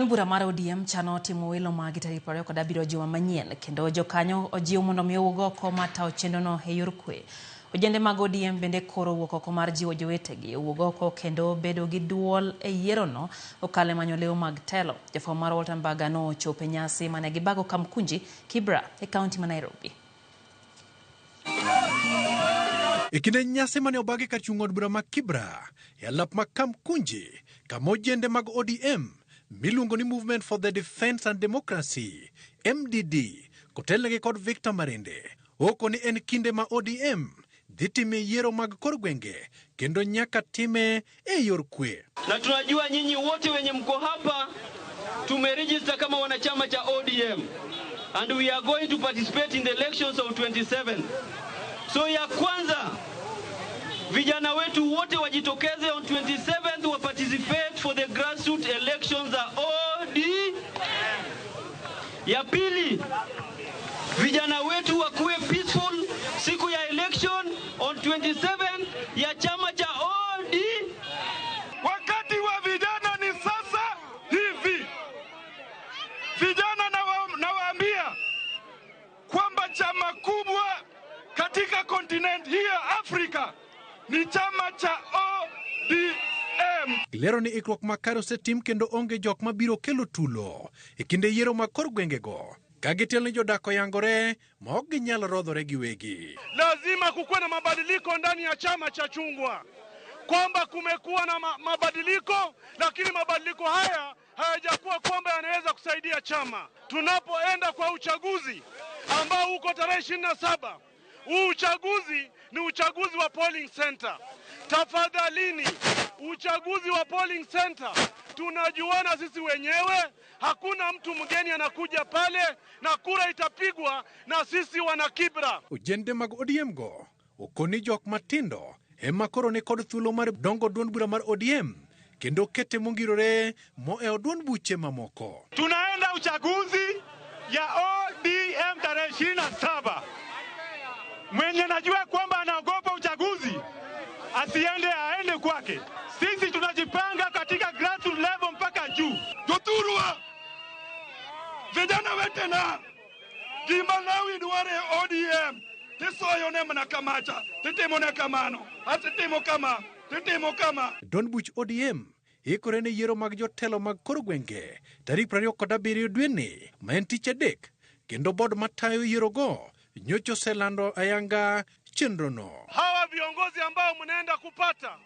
Bura mar ODM chano timo welo magi tarik 27 juma manyien kendo jokanyo ojiw mondo mi owuog oko mar tayo chenrono e yor kwe. Ojende mag ODM bende koro owuok oko mar jiwo jowetegi owuog oko kendo bedo gi duol e yierono okalo e manyo lew mag telo. Jafwambo mar Walter Mbaga nochopo e nyasi mane gibago Kamkunji, Kibra e kaunti ma Nairobi. E kinde nyasi mane obagi kar chung' od bura ma Kibra e alap ma Kamkunji kama ojende mag ODM miluongo ni Movement for the Defense and Democracy MDD kotelnegi kod Victor Marende oko ni en kinde ma ODM dhi time yiero mag kor gwenge kendo nyaka time e yor kwe. Na tunajua nyinyi wote wenye mko hapa tumeregister kama wanachama cha ODM and we are going to participate in the elections of 27. So ya kwanza vijana wetu wote wajitokeze on 27th wa participate for the grassroots elections za ODM. Ya pili, vijana wetu wakuwe peaceful siku ya election on 27 ya chama cha ODM. Wakati wa vijana ni sasa hivi. Vijana nawaambia kwamba chama kubwa katika continent hii ya Afrika ni chama cha ODM. Gilero ni ikruok makare osetim kendo onge jok mabiro kelo tulo e kinde yiero mag kor gwengego ka gitelo ni jodak oyangore ma ok ginyal rodhore giwegi. Lazima kukuwe na mabadiliko ndani ya chama cha chungwa, kwamba kumekuwa na mabadiliko, lakini mabadiliko haya hayajakuwa kwamba yanaweza kusaidia chama. Tunapoenda kwa uchaguzi ambao uko tarehe 27, huu uchaguzi ni uchaguzi wa polling center. Tafadhalini, uchaguzi wa polling center tunajuana sisi wenyewe, hakuna mtu mgeni anakuja pale, na kura itapigwa na sisi wana Kibra. Ojende mag ODM go okoni jok matindo ema koro ni kod thuolo mar dongo duond bura mar ODM kendo kete mongirore moewo duond buche mamoko. Tunaenda uchaguzi ya ODM tarehe 27. Mwenye najua kwamba anaogopa uchaguzi asiende, aende kwake. Sisi tunajipanga katika grassroots level mpaka juu. Jothurwa, vijana wetena, gima Lawi dwaro e ODM tisoyone mana kamacha, titimone kamano, atitimo kama, titimo kama. Duond buch ODM ikore ne yiero mag jotelo mag kor gwenge tarik 27 dweni ma en tich adek kendo bod matayo yierogo nyocha oselando ayanga chenrono. Hawa viongozi ambao mnaenda kupata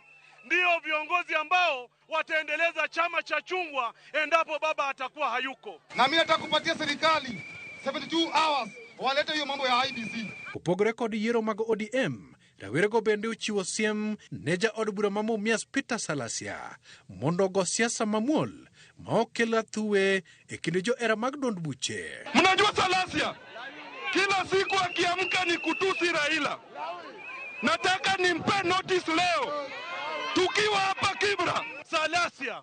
ndio viongozi ambao wataendeleza chama cha chungwa endapo baba atakuwa hayuko. Na mimi nataka kupatia serikali 72 hours walete hiyo mambo ya IEBC. Opogore kod yiero mag ODM, rawerego bende ochiwo siem ne jaod bura ma Mumias Peter Salasya mondo ogo siasa mamuol ma ok kel athuwe e kind johera mag duond buche. Mnajua Salasya kila siku akiamka ni kutusi Raila. Nataka nimpe notice leo tukiwa hapa Kibra. Salasya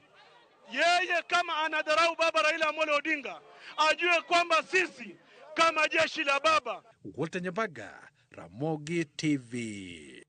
yeye kama anadharau baba Raila Amolo Odinga, ajue kwamba sisi kama jeshi la baba. Walter Nyabaga, Ramogi TV.